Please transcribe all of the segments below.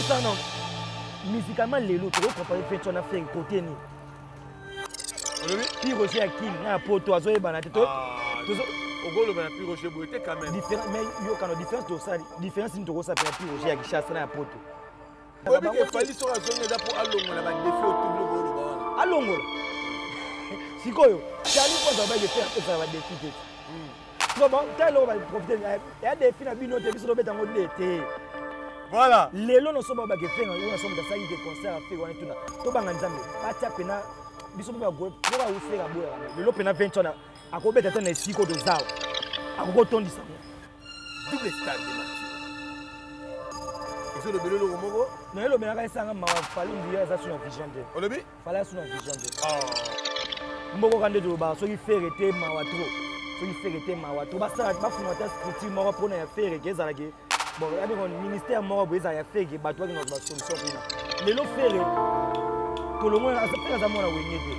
Yebisa non, musicalement lelo tokocompare Fencho na Ferre côté nini? Olobi? Pi Roger ya Kin na ya poto azoyebana te. Ah, okoloba na Pi Roger boye te quand même. Mais yokano différence tosali, différence nini tokosala mpe na Pi Roger ya Kinshasa na ya poto? Oyebi ke Fally soki azongi eza mpo alongola badefi oyo tu biloko oloba wana. Alongola sikoyo Charlie mpo azala bake te apesaka badefi te. Ta eloko baprofite ya defi na bino te, biso tobeta yango de te. Voilà. Lelo noso bao bakefenga oyo naso moto asalaki ke concert afeke wana tuna tobanga Nzambe batia pena biso mpe bagoka awufeka boyaka lelo pena 20 wana akobeta te na esika oyo tozawa akoki otondisa yango. Double stade de Mathieu ezolobela eloko moko. Na elobelaka esanga mawa. Fally ndiye aza su na vision te. Olobi? Fally aza su na vision te. Mboko ka nde tolobaka soki Ferre te mawa trop, soki Ferre te mawa trop. Basala bafunga ta structure moko mpona ya Ferre ke ezalaki bon yabiko ministère moko boye ezala ya Ferre, bato bakenda kozwa basolution kuna. Lelo Ferre tolongo, Ferre aza mwana Wenge te.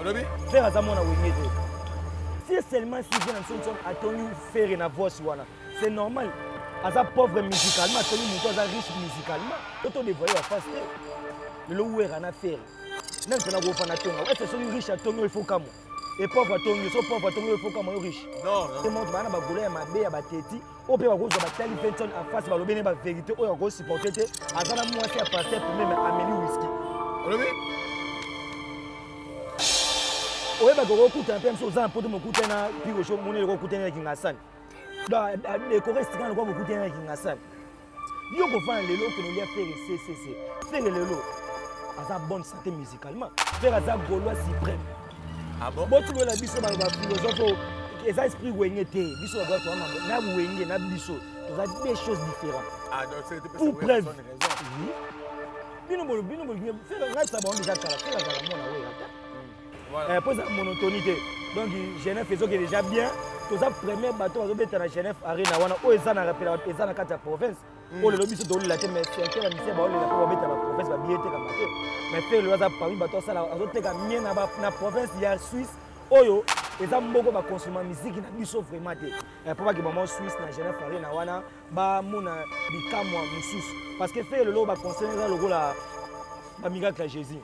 Olobi? Ferre aza mwana Wenge te. Si seulement si vie na biso nso atongi Ferre na voice wana, c'est normal, aza pauvre musicalement, atongi moto aza riche musicalement. To to dévoile baface te. Lelo Wera na Ferre nani mpena kofanda tonga ese? Soki riche atongi oyo, ifo kamwa e pauvre atongi. So pauvre atongi oyo, ifo kamwa yo riche. Non. Te moto baa na bagola ya mabe ya bateti oyo mpe bakozwa batali Venton en face, balobi ne bavérité oyo akosupporte te. Aza na mwasi ya pasteur premier, mais ameli whisky. Olobi? Oyebaka okokutana mpe mosu oza na poto, mokutani na Pirosho, moni eloko okutani na Kingasani. Donc adekore esika lokola bokutani na Kingasani. Yo kofanda lelo okende olia Ferre ccc. Ferre lelo aza bonne santé musicalement, Ferre aza Gaulois suprême. Ah bon? Botulola biso baloba philosophe oyo eza esprit Wenge te. Biso bagola toza na Wenge na biso toza deux choses différentes. Ah, donc c'est pour preuve, oui. Bino bolo, bino bolingi Ferre, ngai sa bango déjà kala. Ferre azala mwana Wera te. Po eza monotonie te. Donc Genève ezoki déjà bien, toza premier bateau bazobeta na Genève Arena wana oyo eza na rappel, eza na kati ya province oyo lelo biso tolela te, mais certains bamisia baolela mpo babeta baprovince babiye tekama te. Mais Ferre lelo aza parmi bato asala azoteka mie na province ya Suisse oyo eza mboko bakonsoma miziki na biso vraiment te, mpo bakeba mwa Suisse na Genève Arena wana bamona bikamwa mosusu, parce que Ferre lelo baconseil eza lokola bamiracle ya Jésus.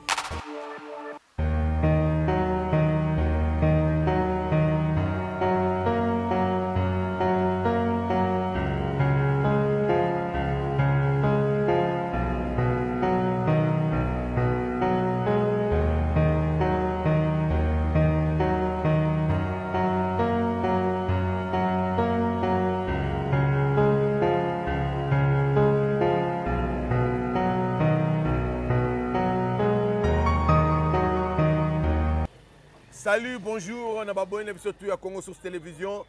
Salut, bonjour, on a babonné surtout à Congo Source Télévision.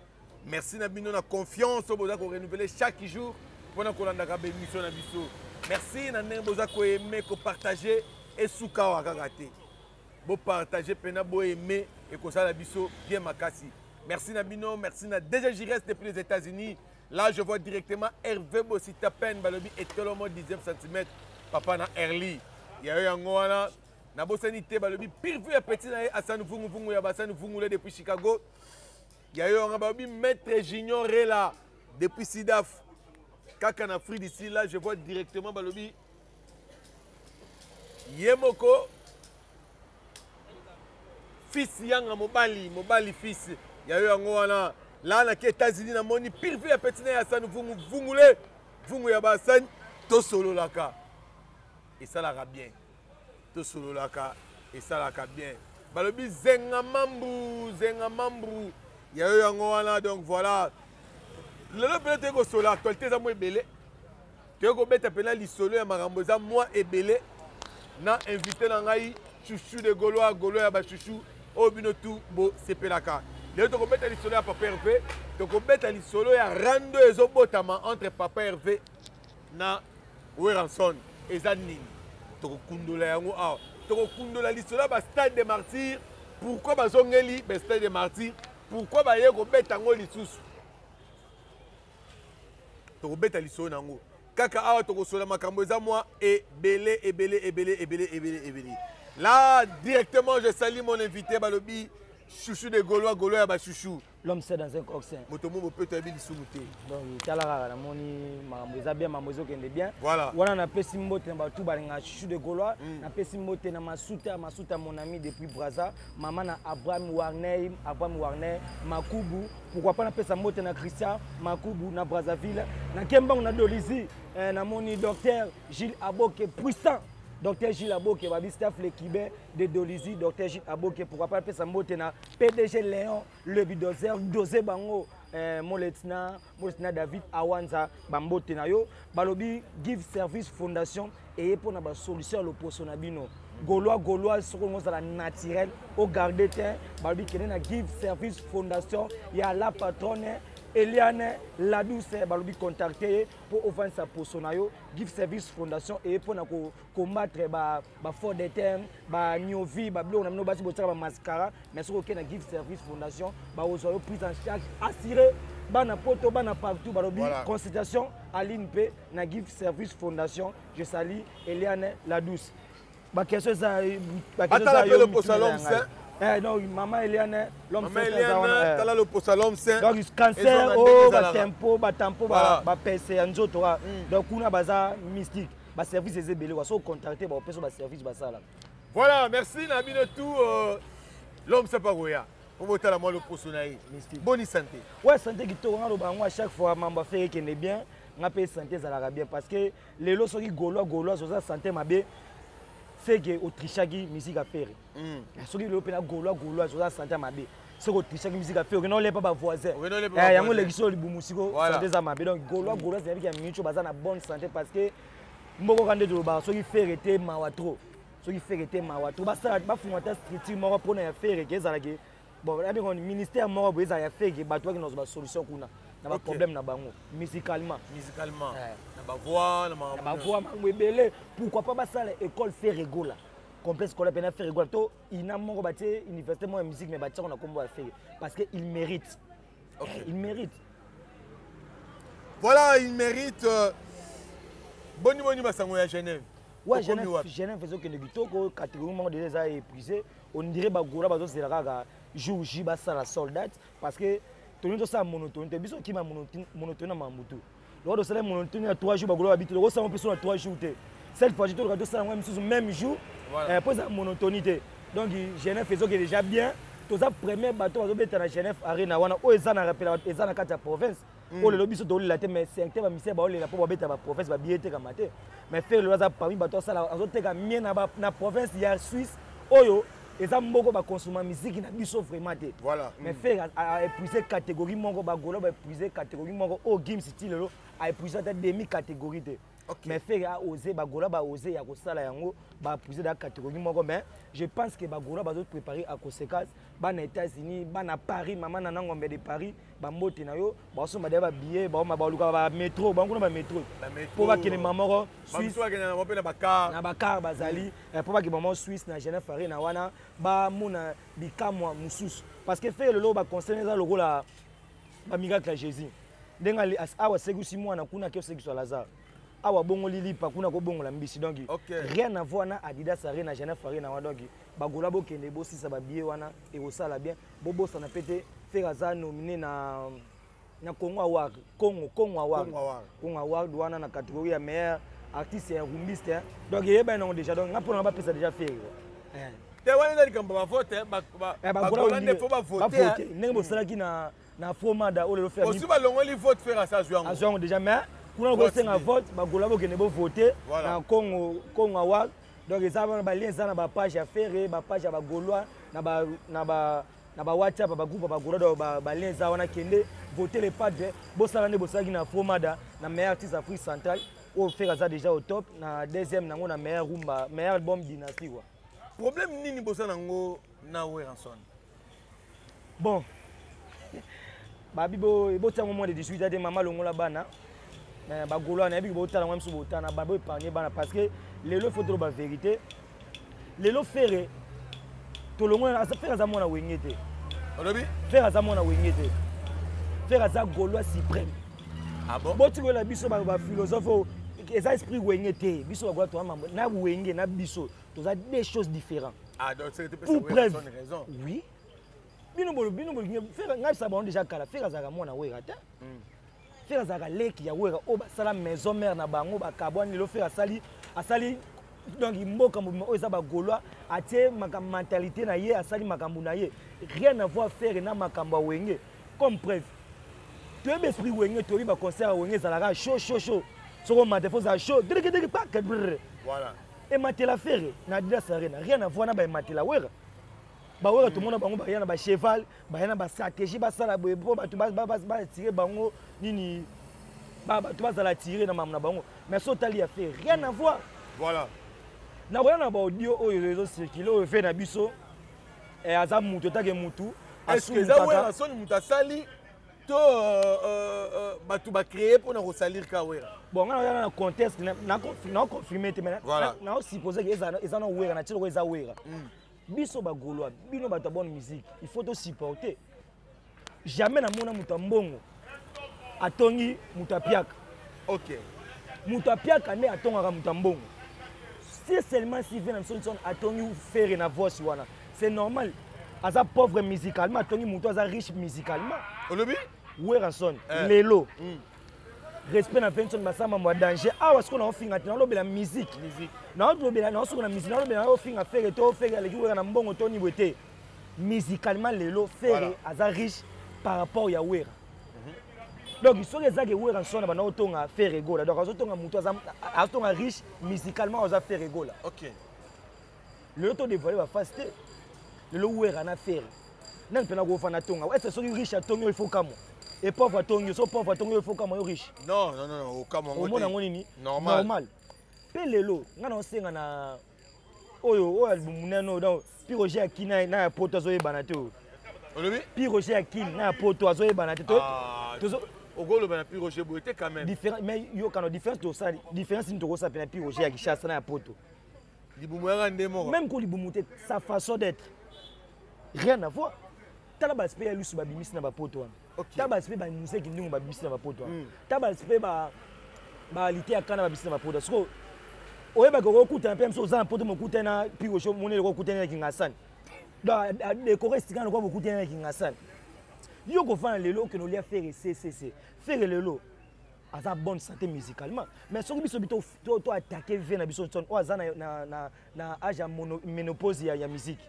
Merci na bino na confiance boza ko renouveler chaque jour pour kolanda ka émission na biso. Merci na ndenge boza ko aimer, ko partager et suka wa kaka te. Bo partager pena bo aimer et kosala biso bien makasi. Merci na bino, merci na DG Gires depuis les États-Unis. Là, je vois directement Hervé Bossitapen, balobi etolomo 19 cm, papa na Erli. Ya yo yango wana nabosani te, balobi pire vu ya petit na ye Asani Vungu Vungu ya Basani Vungule depuis Chicago. Ya yo yango balobi Maître Junior Rela depuis Sidaf. Kaka na Afrique d'ici, là je vois directement balobi ye moko fils yanga mobali mobali fils ya yo yango wana. La naki États-Unis, namoni pire vu ya petit na ye Asani Vungu Vungule Vungu ya Basani. Tosololaka esalaka bien, tosololaka esalaka bien. Balobi zenga mambu zenga mambu ya yo yango wana. Donc voilà, lelo mpena toyei kosola actualité eza mwa ebele, toyei kobeta mpena lisolo ya makambo eza mwa ebele na invité na ngai Chouchou de Gaulois, Gaulois ya bachouchou oyo bino tu bosepelaka. Lelo tokobeta lisolo ya Papa Hervé, tokobeta lisolo ya rando ezobotama entre Papa Hervé na Werrason. Eza nini? Tokokundola yango awa. Tokokundola lisolo ya bastade de martyr. Pourquoi bazongeli bastade de martyr? Pourquoi baye kobeta yango lisusu? Tokobeta lisolo na yango kaka awa. Tokosola makambo eza mwa ebele ebele ebele ebele ebele ebele. Là directement je salue mon invité, balobi Chouchou de Gaulois, Gaulois ya bachouchou. L'homme c'est dans un corps sain. Moto mo bopeto ayebi lisumu te. Donc tala kaka namoni makambo eza bien, makambo ezokende bien. Voilà. Wana napesi mbote na bato balingaka Chouchou de Gaulois, napesi mbote na Masuta, Masuta mon ami depuis Brazza, mama na Abraham Warner, Abraham Warner, Makubu, pourquoi pas napesa mbote na Christian Makubu na Brazzaville, na Kembangu na Dolizi, namoni docteur Gilles Aboke puissant. Docteur Gilles Aboke, babi staff le Kibé de Dolizi, docteur Gilles Aboke, pourquoi pas napesa mbote na PDG Léon le Bulldozer, Dosé Bango, Moletina, Moletina David Awanza, Bambote na yo, balobi Give Service Fondation et pour na ba solution à l'opposition na bino. Gaulois, Gaulois, ce qu'on a naturel, au garder terre, balobi kene na Give Service Fondation, il y a la patronne Eliane Ladouce, balobi contacter pour offrir sa position na yo, Give Service Fondation et pour na ko combattre ba ba fond de terme, ba niovi, ba bleu, on a mis basi botaka ba mascara, mais ce qu'on a Give Service Fondation, ba ozo prise en charge assurée, ba na poto, ba na partout, ba lobi Voilà. consultation à l'INP na Give Service Fondation. Je salue Eliane Ladouce. Ba question ça, ba question Attends, ça, appelle yo, le poste à mutu l'homme na saint. ngai. Non, maman Eliane, l'homme Maman saint, Eliane, ça, wana, eh. tala le poste à l'homme saint. Donc, cancer, Ils ont oh, un ba dégât, tempo, ba tempo, ba, Voilà. ba PC, nzoto, ah. Donc, kuna baza mystique. Ba service eza ebele, quoi. So contacter, ba opesa ba service, ba sala. Voilà, merci Nabino tout, l'homme saint Paroya. On va tala moi le poste na ye. Mystique. Bonne santé. Ouais, santé qui tourne lo bango à chaque fois mamba fait qu'il est bien, nga pe santé ezalaka bien parce que lelo soki Gaulois, Gaulois oza santé mabe, c'est que autrichaki musique à faire. Soki lelo pe na Gaulois, Gaulois oza santé mabe. Soki autrichaki musique à faire, okende olepa ba voisin. Okende olepa ba Yango voisin. lekisi oyo libumu siko, Voilà. santé eza mabe. Donc Gaulois, Gaulois, c'est que minute baza na bonne santé parce que mboko kande tolobaka soki faire était mawa trop. Soki faire était mawa trop. Basala, bafunga ta structure moko mpona ya faire ke ezalaki. Bon, la bino ministère moko boye ezala ya faire ke bato bakende kozwa ba solution kuna. Na ba Ok. problème na bango musicalement. Musicalement. Na ba voix, na Na ba voix, makambo ebele. Pourquoi pas basala école Ferre Gola? Complexe scolaire pena Ferre Gola. To ina moko batie université moko ya musique mais batie na kombo ya Ferre parce que il mérite. Ok. Il mérite. Voilà, il mérite. Boni boni masango ya Genève. Ouais, Okomi Genève, wapi? Genève ezokende kitoko, catégorie moko déjà eza épuisé. On dirait ba Gola bazozela kaka jour J basala soldat parce que tolingi tosala monotonie te. Biso okima monotonie na makambo tu. Lokola tosala monotonie ya 3 jours, ba Gola babi te, tokosala mpe so na 3 jours te. Cette fois-ci, toloka tosala yango misusu même jour, Voilà. po eza monotonie te. Donc Genève ezokende déjà bien. Toza premier bateau bazobeta na Genève Arena wana oyo eza na rappel, eza na kati ya province. Oyo lelo biso tolela te, mais secteur ba misère baolela po babeta ba province, ba billet etekama te. Mais Ferre lelo aza parmi bato asala, azoteka mie na ba, na province ya Suisse oyo eza mboko ba consommer musique na biso vraiment te. Voilà. Mais Ferre a épuisé catégorie moko, ba Gola ba épuisé catégorie moko, oyo Gims ti lelo a épuisé ata demi catégorie te. Ok. Mais Ferre a osé, ba Gola ba osé ya kosala yango, ba épuisé da catégorie moko, mais je pense que ba Gola bazo préparer à conséquence, ba na États-Unis, ba na Paris, maman na Ngombe de Paris, ba mbote na yo, ba somba ba billet, ba ba luka ba métro, ba ngona ba métro. Ba métro. Po ba kene maman moko, Ba Suisse. misusu bakende na bango mpe na ba car. Na ba car bazali, po ba kene maman Suisse na Genève Arena wana, ba mona bikamwa mususu. Parce que Ferre lelo ba conseil eza lokola ba miracle ya Jésus. Ndenge ali, as, awa segusi mwana kuna ke segusi Lazare. Awa bongo lilipa kuna ko bongo la mbisi. Donc, Ok. rien à voir na Adidas Arena, Genève Arena wana. Donc, ba Gola bokende bosisa ba billet wana et osala bien. Bobosa na pété Ferre aza nominé na Congo Award, Congo, Congo Award. Congo Award. Congo Award wana na catégorie ya meilleur artiste ya rumbiste, hein. Donc, yeba nango déjà. Donc, nga pona ba pesa déjà Ferre, quoi. Hein. Te wana ezali likambo ba vote, hein, ba, ba, Eh, ba ba Gola Gola nde ondire, faut ba vote, ba vote. hein. Ndenge bosalaki na Fromada, oyo lelo Ferre Osi balongoli vote Ferre asa azwi yango. Azwi yango déjà, mais kuna Vote kosenga te. vote, ba Gola bokende bo voter Voilà. na Congo, Congo Award. Donc, eza wana ba lien eza na ba page ya Ferre, ba page ya ba Gaulois, na ba WhatsApp, ba groupe ya ba Gaulois, donc ba lien eza wana, kende voter les padres. Bosala nde bosalaki na Fromada, na meilleur artiste Afrique centrale, oyo Ferre aza déjà au top, na deuxième nango na meilleur rumba, meilleur album Dynastie, quoi. Problème nini bosa nango na Werrason? Bon. Babi bo, botiango moins de 18 ans te, mama longola bana. Mais ba Gaulois, nayebi ke botala ngo miso botala, ba bo épargner bana parce que lelo faut toloba vérité. Lelo Ferre tolongo na Ferre aza mwana wenge te. Olobi? Ferre aza mwana wenge te. Ferre aza Gaulois suprême. Ah bon? Botikola biso ba philosophe oyo, eza esprit wenge te. Biso ba Gaulois toza mambo na wenge na biso, toza deux choses différentes. Ah donc c'est Pour peut-être preuve. raison. Oui. Bino bolo bino bolingi Ferre, ngai bisa bango déjà kala, Ferre azalaka mwana Wera te. Ferre azalaka leki ya Wera oyo basala maison mère na bango, bakabwani. Lelo Ferre asali asali donc mboka mobima oyo eza bagaulois, atie makambo mentalité na ye, asali makambo na ye, rien à voir Ferre na makambo ya Wenge. Comme preuve, toyebi esprit Wenge, toyebi baconcert ya Wenge ezalaka chaud chaud chaud. Soki omata, fo ozala chaud dirikidiki pak brr. Voilà. Ematela Ferre na Adidas Arena, rien à voir na baematela Wera. Bawera, tomona bango baya na bacheval, baya na bastratégie, basala boye mpo bato batire bango nini, bato bazala tire na makambo na bango. Mais so otali ya Ferre, rien à voir. Voilà. Nakoya na baaudio oyo ezocircule, oyo fe na biso aza mutu etake mutu. Est-ce que eza Wera soni moto asali to bato bacréé mpona kosalir ka Wera? Bon, nga nakoya na contexte, naoconfirme te, mais naosuppose ke eza na Wera na tiloko, eza Wera. Biso bagaulois, bino bato ya bonne musique, il faut tosupporter. Jamais namona moto ya mbongo atongi moto apiaka. Moto apiaka nde atongaka moto ya mbongo. Si seulement si ve na biso nson atongi Ferre na voice wana, c'est normal. Aza pauvre musicalement, atongi moto aza riche musicalement. Olobi? Werrason lelo, respect na Venson, basala mambo ya danger awa. Sikoyo naofinga te, naolobela musique, naolobela, naosuka na musique, naolobela, naofinga Ferre to Ferre aleki Wera na mbongo to nibwe te. Musicalement lelo Ferre aza riche par rapport ya Wera. Donc soki ezaki Wera nsona banda otonga Ferre Gola, donc azotonga moto azotonga riche musicalement, aza Ferre Gola. Lelo todévoile baface te. Lelo Wera na Ferre, nani mpena kofanda tonga? Ese soki riche atongi oyo, il faut kamwa e pauvre atongi. So pauvre atongi oyo, il faut kamwa yo riche. Non, non, non, okamwa ngo. Omona yango nini? Normal. Normal. Mpe lelo ngai na osenga na oyo oyo albumu nene oyo, donc Pi Roger ya Kini na ya Poto azoyebana te oyo. Olobi? Pi Roger ya Kini na ya Poto azoyebana te. Okoloba na Pi Roger boye te quand même. Mais yokano différence tosali, différence nini tokosala mpe na Pi Roger ya Kinshasa na ya Poto? Libumu yaka nde moko. Même ko libumu te, sa façon d'être, rien à voir. Tala baaspect ya lusu babimisi na bapoto wana, tala baaspect bamuseki ndingo babimisi na bapoto wana, tala baaspect balite ya kana babimisi na bapoto. Sikoyo oyebaka okokutana mpe moso oza na poto, mokutani na Pi Roger, monele okokutani na Kingasani, donc adécore esika lokola bokutani na Kingasani. Yo kofanda lelo, okende olia Ferre ccc. Ferre lelo aza bonne santé musicalement, mais soki biso bi to attaquer ve na biso nson oyo aza na âge ya ménopause ya musique,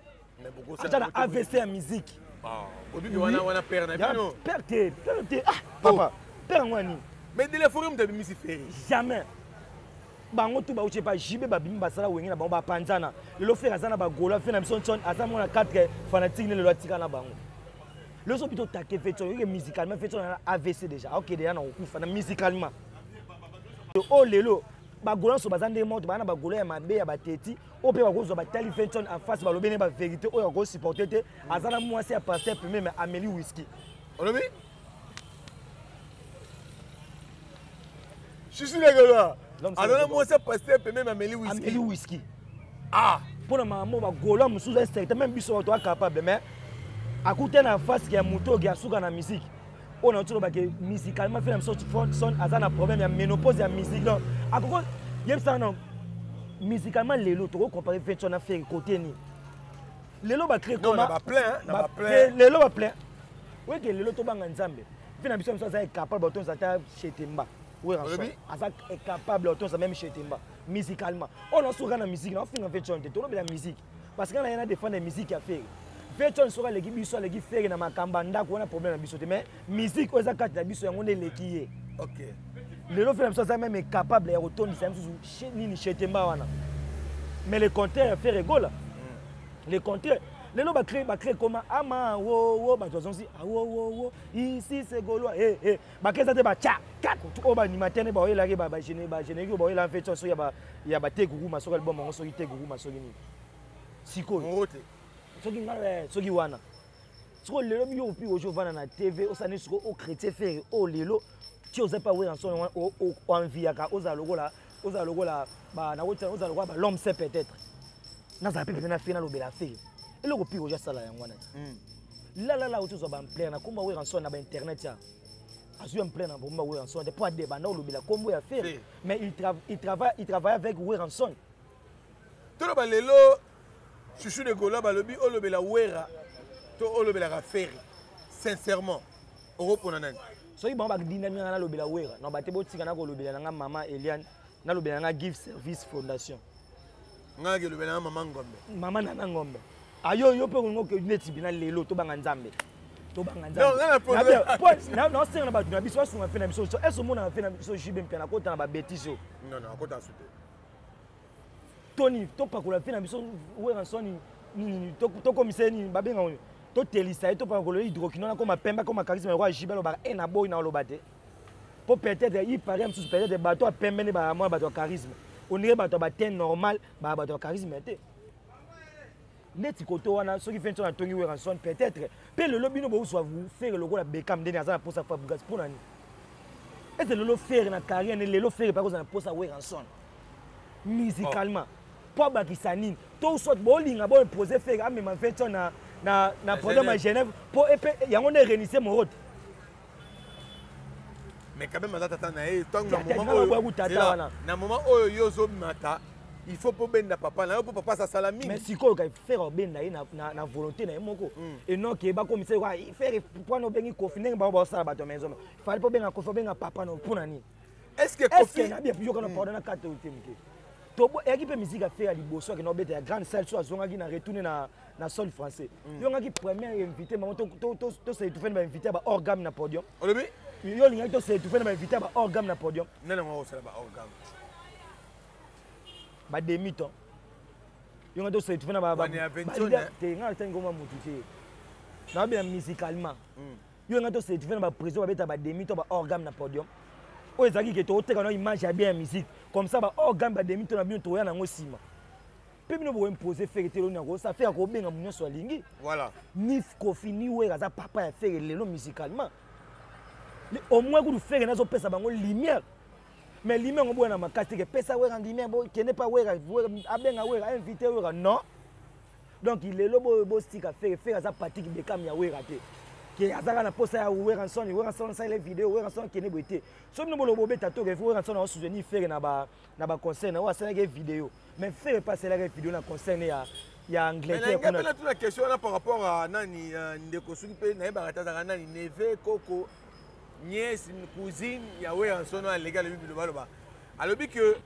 aza na AVC ya musique. Wana père na bino. Père te, père te. Ah papa, père yango ya nini? Mais de la forêt moto abimisi Ferre. Jamais. Bango tu bauti epa JB, babimi, basala Wenge na bango, bapanzana. Lelo Ferre aza na bagola fe na biso nson aza mona 4 fanatique ne lelo atika na bango. Lelo so bito take fe tson, yoke musicalement fe tson na AVC déjà, aokende ya na kokufa na musicalement oyo. Lelo bagola nyonso baza ndenge moko, baza na bagola ya mabe ya bateti oyo mpe bakozwa batali fe tson en face, balobi ne bavérité oyo akosupporte te. Aza na mwasi ya pasteur premier, mais ameli whisky. Olobi Chouchou Legola azala mwasi ya pasteur pembe, ameli whisky. Ameli whisky. Ah. Mpona makambo bagola mosusu incertain, même biso bato acapable, mais akuta na face ya moto oyo asuka na musique oyo nauti olobake. Musicalement fe na biso son aza na problème ya ménopause ya musique, donc akoko yebisaka non. Musicalement lelo tokocompare Vention na Ferre côté nini? Lelo bacré lelo baplein oyeke. Lelo tobanga Nzambe mpe na biso aza incapable otonza ata Chetemba. Aza incapable otonza même Chetemba musicalement. Oyo nasuka na musique, naofinga Vention te, tolobela musique, parce que nga na ye na défendre musique ya Ferre. Vention soki aleki biso, aleki Ferre na makambo ya ndako wana, problème na biso te, mais musique oyo eza kati na biso, yango nde eleki ye. Lelo fe na biso aza même incapable ya kotondisa ye mosusu nini Chetemba wana. Mais le contraire ya Ferre Gola, le contraire lelo bacré koma ama wowo, bato bazongisi awowowo, ici c'est gaulois. Eh, eh. Bacré eza te, batya kaka oyo baanimateur nde baoyelaki bagénérique oyo baoyela mpe soki ya bateguruma, soki album yango, soki teguruma, soki nini sikoyo, soki ngai, soki wana sikoyo. Lelo yo mpi ojo ovanda na TV, osala nini sikoyo? Ochrétien Ferre oyo lelo ti oza mpe Werrason, oenviaka ozala lokola ozala lokola bal'homme se peut-être nazala mpe pene na Ferre, nalobela Ferre eloko mpi ojo asala yango wana. Lalala oti ozwa baampleur na kombo ya Werrason na bainternet, ya azwi ampleur na kombo ya Werrason te mpo ade banda olobela kombo ya Ferre, mais il travaille avec Werrason. Toloba lelo, Chouchou de Gola, balobi olobela Wera. To olobelaka Ferre sincèrement, okopona nani? Soki bango badindami nga nalobela Wera, na bate botika na kolobela na nga mama Eliane, nalobela na nga Give Service Fondation. Nga nakelobela na mama Ngombe. Mama Nana Ngombe. Ayo yo mpe olingo neti bina lelo tobanga Nzambe. Tobanga Nzambe. Naosenga na bato na biso basunga mpe na biso. Ese omonaka mpe na biso JB mpe nakota na babétise oyo? Non, non, akota su te. Toni topakola mpe na biso Werrason nini, tokomisa ye nini, babenga oyo totelisa ye, topakola ye hydroquinone, akoma pembe, akoma charisme lokola JB. Alobaka e na boyi na oloba te mpo peut-être ipare mosusu, peut-être bato ya pembe nde bamona bato ya charisme, ondire bato ya batin normal baya bato ya charisme te. Neti koto wana, soki fenso natongi Werrason, peut-être mpe lelo bino bozwa Ferre lokola Bekam ndeni aza na mposa Fabregas. Mpo na nini ete lelo Ferre na carrière ne, lelo Ferre mpe akozala na mposa Werrason musicalement mpo abakisa nini? To soit bolinga boimpose Ferre amema Vention na podium ya Genève mpo epe yango nde renise morote. Mais quand même aza tata na ye. Ntango na moment oyo, tata wana. Na moment oyo yo ozomata, il faut mpo benda papa na yo, mpo papa asasala mingi. Mais sikoyo ka Ferre obenda ye na volonté na ye moko et non ke bakomisa ye Ferre mpona obengi Kofi ndenge bango baosala bato ya maison. Fallait mpo obenga Kofi, obenga papa na mpona nini? Est ce que Kofi na bien yokana? Pardon, na kate oyo te moke. Eyaki mpe musique afe ya liboso akenda obeta ya grande salle, so azongaki na retourne na sol français. Yo ngaki premier invité bango tose étouffe na bainvité ya ba hors gamme na podium. Olobi? Yo olingaki tose étouffe na bainvité ya ba hors gamme na podium. Nani yango akosala ba hors gamme? Bademi ton yo nga tose étouffe na te. Nga natangi koma motu te, nabela musicalement. Yo nga tose étouffe na baprésident babeta bademi to ba hors gamme na podium oyo ezalaki ke tooteka na image ya bien ya musique comme ça, ba hors gamme, bademi to na bino toya nango nsima. Mpe bino bokoimpose Ferre te. Eloni akosa Ferre akobenga mo nyonso alingi. Voilà. Ni Kofi ni Wera aza papa ya Ferre lelo musicalement. Au moins kutu Ferre nazopesa bango lumière, mais lumière ngo boya na makasi te ke pesa Wera lumière, kende pa Wera, abenga Wera, invité Wera, non. Donc lelo boyo bostika Ferre. Ferre aza Patrick Bekam ya Wera te ke azaka na posa ya Werrason. Werrason asala video, Werrason akende boye te. So bino boloba obeta to ke Werrason aosoutenir Ferre na baconcert na oyo asalaki video, mais Ferre mpe asalaki video na concert ya Angleterre. Kuna mpe natuna question wana par rapport à nani, ndeko soki mpe nayebaka te azalaka nani, neveu, koko, nièce, cousine ya Werrason oyo aleki, alobi bilobaloba, alobi que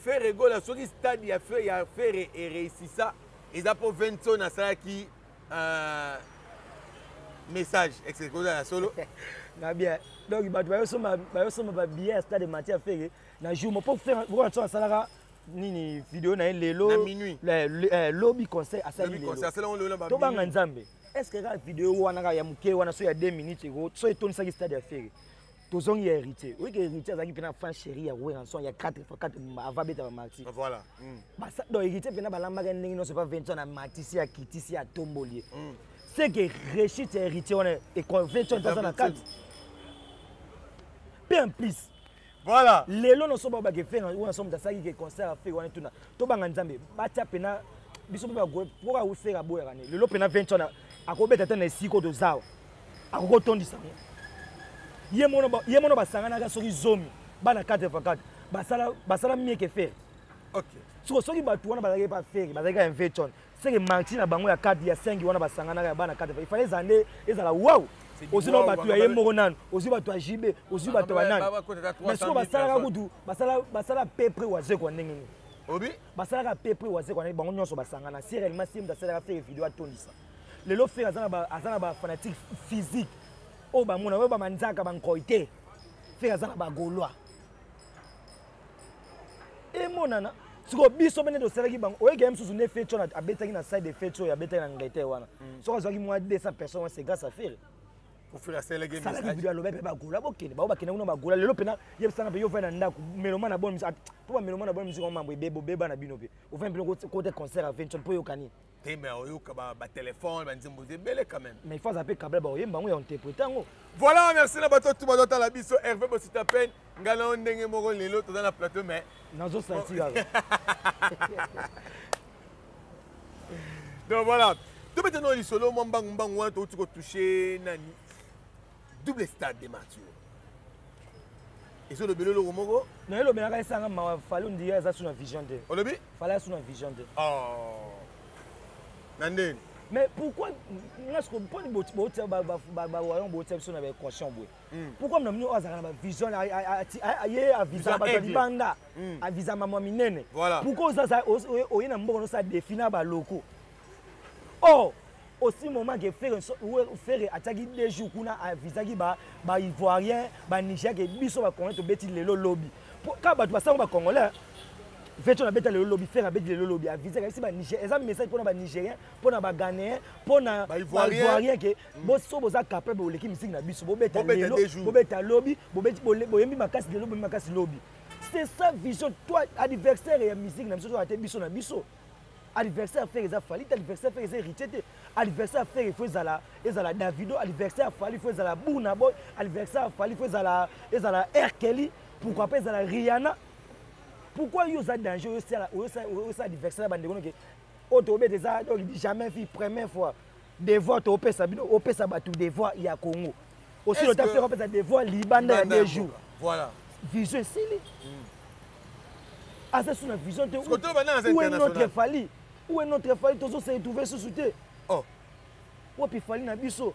Ferre Gola, soki stade ya Ferre eréussisa, eza mpo Venson asalaki message etc. Kozala ya solo? Na bien. Donc bato bayosomba babillet ya stade Martyrs Ferre na jour mo mpo Werrason asalaka nini, video na ye lelo. Na minuit. Lobi concert asali lelo. Tobanga Nzambe. Est ce que kaka video wana kaka ya moke wana, so ya 2 minutes, so etonisaki stade ya Ferre? Tozongi ya Héritier. Oyeke Héritier azalaki mpena fan chéri ya Werrason ya 4 x 4 avant beta bamartyrs. Voilà. Donc Héritier mpena balambaka ndenge nyonso pa 20 na matisi, akitisi, atomboli ye. C'est que réussite ya Héritier wana, 20 aza na kati mpe en plus. Voilà. Lelo nyonso bao bake Ferre wana, so moto asalaki ke concert ya Ferre wana, tuna tobanga Nzambe, batia mpena biso mpe mpoka Ferre aboyaka ne. Lelo mpena 20 wana akobeta te na esika oyo tozawa, akoki otondisa yango ye mono. Basanganaka soki 10 bana 4 x 4, basala mieux que Ferre. Siko soki bato wana bazalaki pa Ferre, bazalaki ya inveton, seke marti na bango ya 4 ya 5 wana basanganaka ya bana 4, ifale ezala nde ezala wow. Ozwi na bato ya ye moko nanu, ozwi bato ya JB, ozwi bato ya banani, mais sikoyo basalaka kutu basala peu près Wazekwa ndenge nini? Obi. Basalaka peu près Wazekwa ndenge bango nyonso basangana. Si réellement si moto asalaka Ferre video atondisa, lelo Ferre aza na bafanatique physique oyo bamona oyo bamanzaka bankoi te. Ferre aza na bagaulois emonana. Sikoyo biso mpe nde tosalaki bango. Oyeki ye mosusu nde feti wana abetaki na side de feti oyo abetaki na Angleterre wana, soki azwaki mwa 200 personnes wana, c'est grâce à Ferre. Asalaki video, alobi mpe bagaulois bokende, bango bakende kuna. Bagaulois lelo mpena yebisanga mpe yo ovai na ndako mélomane na bonne musique, mpo bamélomane na bonne musique mambo ebeba obeba na bino mpe ovai mpe kote concert ya Vention mpo oyoka nini? Te, mais oyoka batelefone, banzembo ebele quand même. Mais il faut aza mpe câble, baoyemba yango ya interpréter yango. Voilà, merci na bato tu bazotala biso. Hervé Bosita Pen, ngai na yo ndenge moko lelo toza na plateau, mais nazosanti kaka. Donc voilà, tobeta no lisolo mwa mbangu mbangu wana touti kotouche nani, double stade de Martyr ezolobela eloko moko. Na elobelaka esanga mawa. Fally ondire aza su na vision te. Olobi? Fally aza su na vision te. Oh. Na ndeni? Mais pourquoi nga siko mponi botia bawayon, botia biso na baéquation boye? Pourquoi na bino oyo azalaka na bavision, ye avisaka bato ya libanda, avisa mamwa minene? Pourquoi oye na mboka nosala défi na baloko? Or aussi moment que Ferre, Ferre atiaki 2 jours kuna, avisaki baivoirien, banigérien ke biso bacongolais tobeti lelo lobi. Kaka bato basango bacongolais veto nabeta lelo lobi, Ferre abeti lelo lobi, avisaki bisi baniger. Eza message mpona banigérien, mpona baghanéen, mpona baivoirien ke so boza capable, boleki misiki na biso, bobeta lelo, bobeta lobi, boyembi makasi lelo, boyembi makasi lobi. C'est ça vision. Toi, adversaire ya musique na biso toza te. Biso na biso, adversaire Ferre eza Fally te, adversaire Ferre eza Héritier te. Adversaire Ferre, il faut ezala Davido. Adversaire Fally, il faut ezala Burna Boy. Adversaire Fally, il faut ezala R. Kelly. Pourquoi pas ezala Rihanna? Pourquoi yo oza danger, oyosala adversaire ya bandeko noke oyo tobeta? Eza donc jamais vu, première fois devoir toopesa bino, opesa bato devoir ya Congo. Aussi lota Ferre opesa devoir libanda ya 2 jours. Voilà. Vision esili, aza su na vision te. Où est notre Fally? Où est notre Fally? Tozose retrouver susu te. Wapi Fally na biso?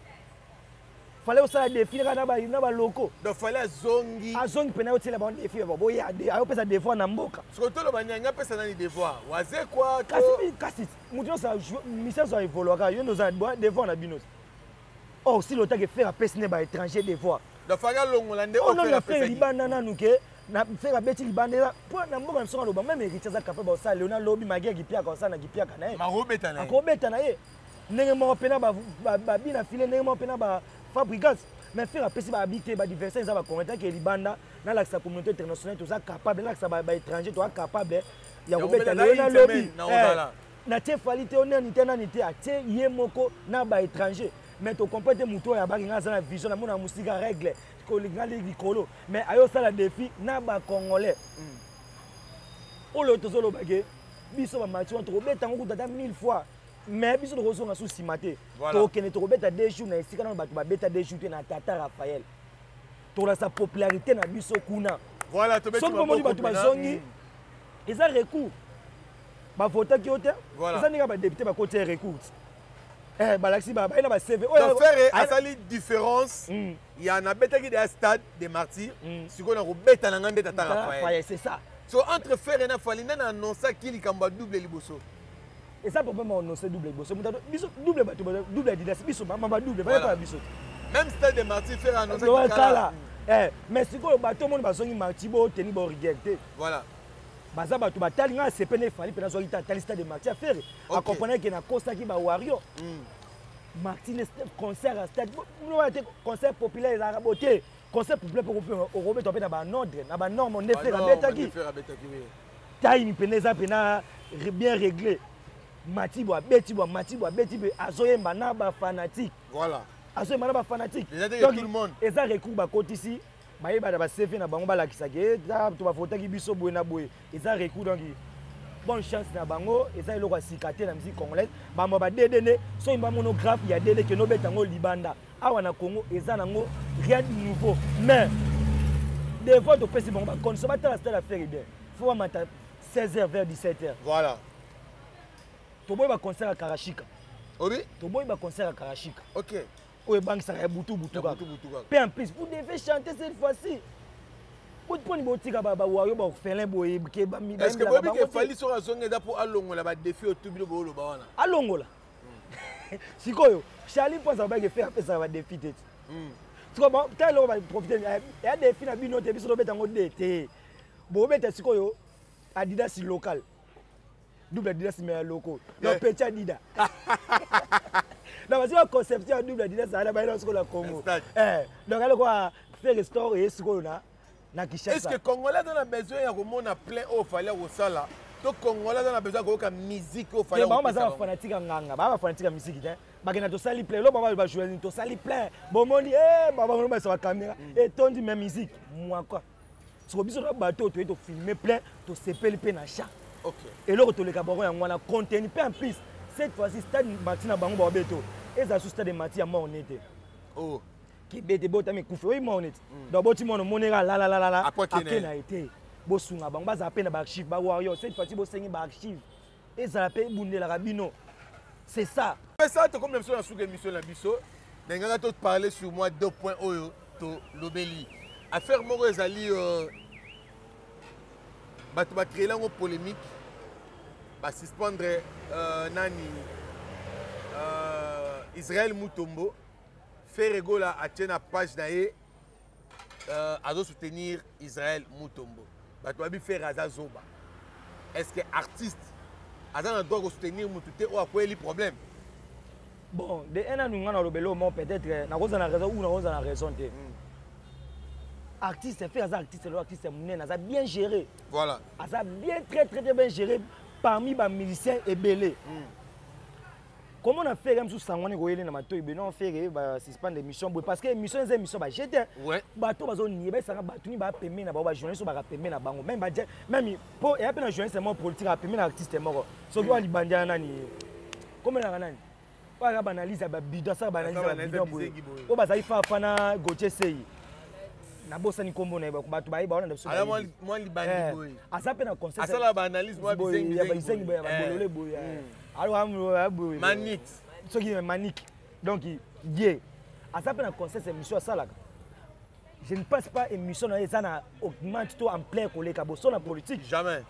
Fallait osala défi kaka na baloko. Donc Fally azongi. Azongi mpena, otiela bango défi, boya, ayopesa devoir na mboka. Soki toloba nani apesa nani devoir? Wazekwa? Kasi moto nyonso mission nyonso aévoluaka. Yo nde oza devoir na bino. Or si lotaki Ferre apesi nde baétranger devoir. Donc Fally alongola nde. Oyo na Ferre libanda nanu ke na Ferre abeti libanda, eza mpo na mboka na biso. Aloba même Héritier aza capable osala leo na lobi magie kipiaka, osala na kipiaka na ye. Akobeta na ye ndenge moko mpena babina file, ndenge moko mpena bafabricas. Mais Ferre apesi babi te, baadversaire eza bacongolais. Take libanda, nalakisa communauté internationale toza capable, nalakisa baétranger toza capable ya kobeta lelo na lobi. Natie Fally te, onani te, nani te, atie ye moko na baétranger. Mais tocomprendre te, motu oyo abaki nga aza na vision, namona mosika, règle kolinga likolo, mais ayosala défi na bacongolais oyo tozoloba ke biso bamati wana tokobeta yango kuta ata mille fois, mais biso tokozonga su nsima te. Tokokende, tokobeta 2 jours na esika nano bato babeta 2 jours te, na Tata Raphaël. Tokolakisa popularité na biso kuna. Soki bomoni bato bazongi, eza recours, bavotaki yo te. Eza ndenge badéputé bakoti ya recours, balakisi baye na baCV. Ferre asali différence ya nabetaki deya Stade de Martyr, sikoyo na kobeta na ngai nde Tata Raphaël. C'est ça. So entre Ferre na Fally, nde na annonçaki likambo ya double liboso? Eza problème ya annonce double liboso. Biso double, bato double Adidas, biso mama badouble bayeba biso te. Même Stade de Martyr, Ferre annonçaki kala. Mais sikoyo bato omoni bazongi Martyr, boteni borigueur te. Baza bato batali ngai asepe na e Fally mpe nazwaki te, atali Stade de Martyr, Ferre acomprendre ke nakosaki bawario. Martyr, concert ya stade te, concert populaire ezalaka bo te. Concert populaire mpe okobetwa mpe na banordre, na banorme nde Ferre abetaki. Time mpena eza mpena bien réglé. Mati bo abeti bo, mati bo abeti mpe azoyemba na bafanatique. Azoyemba na bafanatique. Eza recours bakotisi, bayeba na baCV na bango, balakisaki to bavotaki biso boye na boye. Eza recours, donc bonne chance na bango. Eza eloko ya sika te na musique congolaise. Bambo badede nde soki bamonographe ya dede kende obeta yango libanda. Awa na Congo eza nango rien de nouveau, mais devant topesi bango bacondition. Batala stade ya Ferre bien, faut bamata 16 heures vers 17 heures. Toboyi baconcert ya karashika. Obi. Toboyi baconcert ya karashika oyo ebangisaka ya butu butu kaka. Mpe Mpe en plus, vous devez chanter cette fois-ci. Mponi botika bawayo baorphelin boye ke? Est ce que boyebi ke Fally soki azongi eza mpo alongola badéfi oyo tu bino booloba wana? Alongola sikoyo. Charlie mpo azala bake, Ferre apesaka badéfi te. Sikoyo ta eloko baprofite ya défi na bino te, biso tobeta yango de te. Bobeta sikoyo Adidas local, double Adidas, mais ya loko donc petit Adidas. Donc basi baconception ya double Adidas ala bayela sikoyo na Congo. Donc aloko Ferre store eye sikoyo na Kinshasa. Est ce que Congolais aza na besoin ya komona plein oyo Fally akosala, to Congolais aza na besoin ya koyoka musique oyo Fally? Bango baza bafanatique ya nganga, baa bafanatique ya musique te. Bakenda, tosali plein, lo bango bajoue nini? Tosali plein, bomoni bango basa bacaméra etondi, mais musique mwaka. Soko biso na bato oyo toye tofilme plein, tosepeli mpe na chat. Eloko toleka bango yango wana, contenu. Mpe en plus, cette fois-ci Stade Martyr na bango baobeto ezala su Stade Martyr ya mort ne te. Kibete botami ekufi oyi mort neti. Donc boti mwana omoneka alalalalala, ake na ye te. Bosunga bango, bazala mpe na baarchive, bawarrior. Cette fois-ci bosengi baarchive ezala mpe ebundelaka bino. C'est ça. Ça, tokomi na biso na suka émission na biso. Nalingaka toparler sur moi deux points oyo tolobeli. Affaire moko ezali bato bacréela yango polémique, basuspendre nani, Israël Mutombo. Ferre Gola atie na page na ye, azosoutenir Israël Mutombo. Bato babi Ferre aza zoba. Est ce que artiste aza na droit kosoutenir motu te oyo akweyeli problème? Bon, de un anu nga na lobelo mo, peut-être nakoza na raison ou nakoza na raison te. Artiste Ferre aza artiste lelo, artiste monene, aza bien géré. Aza bien, très très très bien géré parmi bamusicien ebele. Comment on a fait mosusu sango wana ekoyeli na matoi beno Ferre basuspendre émission boye, parce que émission eza émission bajete. Bato bazonie baesaka bato ni bapembe na bango, bajournaliste oyo bakapembe na bango, même même mpo eya mpe na journaliste moko politique apembe na artiste moko soki oyo alibandi ya nani, komelaka nani, oyo aka baanalyse ya babidon, asaka baanalyse ya babidon boye, oyo bazali fafa na Gautier Sei, nabosani nkombo na ye, bato bayeba wana na biso. Mwa libandi boye. Aza mpe na conseil. Asala baanalyse mwa ya bizengi boye, ya babolole boye, alors boye. Manix. Soki Manik. Donc ye aza mpe na conseil, émission asalaka, je ne pense pas émission na ye eza na augmente to ampleur koleka boso na politique. Jamais.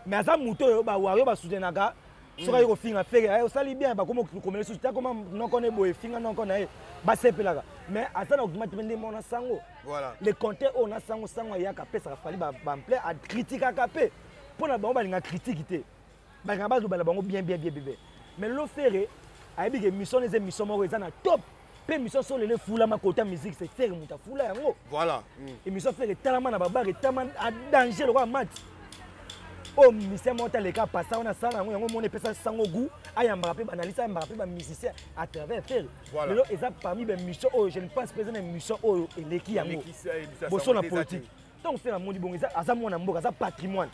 Mais aza moto oyo bawario basoutenaka. Soki aye kofinga Ferre, aye osali bien, bakoma komela susu te, akoma noko ne boye, finga noko na ye, basepelaka. Mais aza na augmente mpe nde mona sango. Le compteur oyo na sango, sango ayaka apesaka Fally baampleur, acritiquaka mpe mpo na bango balinga critique te, balinga balobala bango bien bien bien bien. Mais lelo Ferre ayebi ke émission eza émission moko eza na top mpe émission so lelo efulama kota musique, c'est Ferre moto afula yango. Émission Ferre etalama na babar, etama a danger lokola mati oyo musicien moko taleka pasa wana asala yango. Yango mona epesa sango goût, ayambaka mpe baanalyste, ayambaka mpe bamusicien à travers Ferre. Lelo eza parmi baémission oyo, je ne pense pas eza na émission oyo eleki yango boso na politique. Ntango Ferre amoni bongo, aza mwana mboka, aza patrimoine,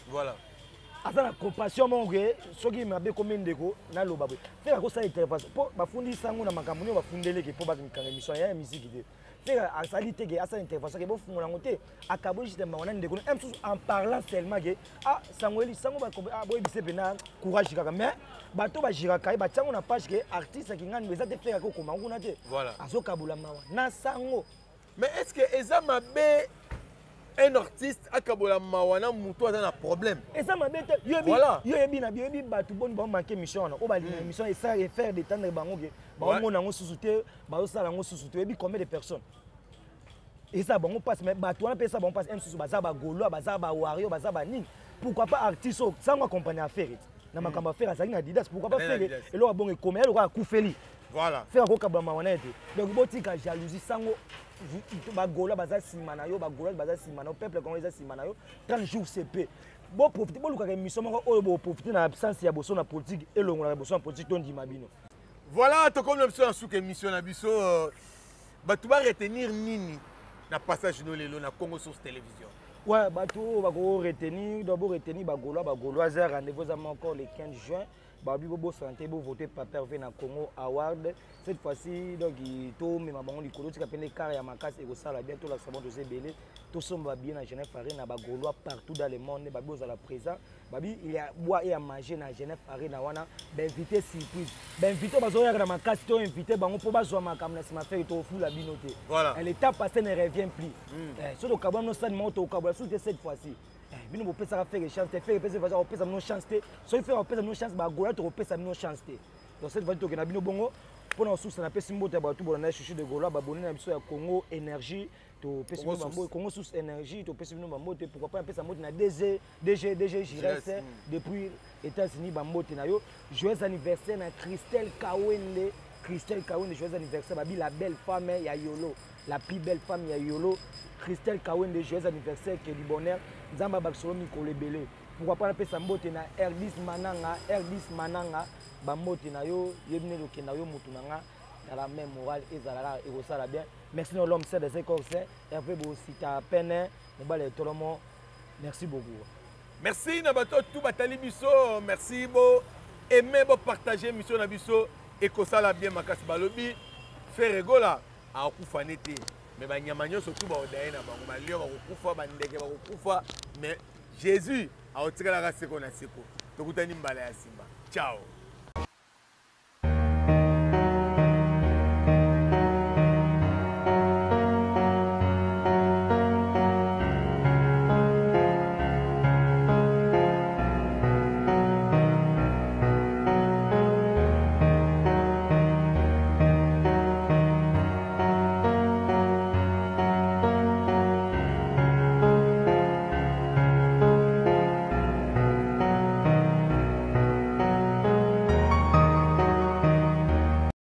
aza na compassion moko ke soki mabe ekomi ndeko naloba boye, Ferre akosala intervention mpo bafundi sango na makambo nini bafundeleke mpo bakanga émission ya musique te. Ferre asali te ke asala intervention ke bofungola yango te, akaboli juste bango na ndeko un mosusu en parlant seulement ke ah, sango eli sango boyebise mpena courage kaka. Mais bato bagiraka ye, batiango na page ke artiste akingani eza te, Ferre akokoma kuna te, azokabola mawa na sango. Mais est ce que eza mabe un artiste akabola mawa na moto aza na problème? Eza mabe te. Yo yebi na yoyebi bato boni baomanke émission wana oyo balinga émission esala faire détendre bango ke baomona yango susu te, bazosala yango susu te. Oyebi combien de personnes eza bango mpasi? Mais bato wana mpe eza bango mpasi mosusu baza bagaulois, baza bawario, baza banini. Pourquoi pas artiste oyo sango accompagne affaire na makambo affaire azalaki na Adidas? Pourquoi pas Ferre eloko abongo ekoma ye lokola akufeli? Ferre akokabwa mawa na ye te. Donc botika jalousie. Sango, bagaulois baza nsima na yo, bagaulois baza nsima na yo, peuple congolais eza nsima na yo. 30 jours cp boprofite, bolukaka émission moko oyo boprofite na absence ya boso na politique, elongolaka boso na politique, tondima bino. Voilà, tokomi na biso na suka émission na biso. Bato baretenir nini na passage no lelo na Congo Source Télévision? Ouais, bato oyo bakoretenir, donc boretenir bagaulois, bagaulois, rendez-vous eza moko le 15 juin. Babi bobosana te bovote Paper V na Congo Award cette fois-ci. Donc tomema bango likolo, tika pene kare ya makasi ekosala bien, tolakisa bango toza ebele, tosomba babillet na Genève Arena. Bagaulois partout dans le monde, babi ozala présent, babi il y a bois et à manger na Genève Arena wana. Bainvité surprise, bainvité bazoyaka na makasi, to invité bango mpo bazwa makambo na nsima. Ferre tofula bino te. L'état passé ne revient plus. So tokabwa bino sani moko, tokabola susu te cette fois-ci. Bino bopesaka Ferre chance te, Ferre epesa opesa bino chance te. Soki Ferre opesa bino chance, bagola tokopesa bino chance te. Donc cette fois tokenda bino bongo mpona kosusa. Napesi mbote ya bato bolanda Chuchu de Gaulois, babone na biso ya Congo Énergie, topesi bino bambote, Congo Source Énergie, topesi bino bambote. Pourquoi pas napesa mbote na DG, DG, DG Gires depuis États-Unis, bambote na yo. Joyeux anniversaire na Christelle Kawende, Christelle Kawende, joyeux anniversaire. Babi la belle femme ya Yolo, la plus belle femme ya Yolo, Christelle Kawende, joyeux anniversaire, que du bonheur, Nzambe abakisolo mikolo ebele. Pourquoi pas napesa mbote na Erdis Mananga, Erdis Mananga, bambote na yo, yebi nde okenda yo motu na nga na la même morale ezalaka, ekosala bien. Merci na l'homme saint des corps saint, Hervé Bosita pene mobali etolomo, merci beaucoup. Merci na bato tout batali biso, merci. Bo aimer, bo partager émission na biso, ekosala bien makasi. Balobi Ferre Gola akokufa ne te, mais banyama nyonso tu baodaye na bango, balio bakokufa, bandeke bakokufa, mais Jésus akotikalaka seko na seko. Tokutani mbala ya nsima, ciao.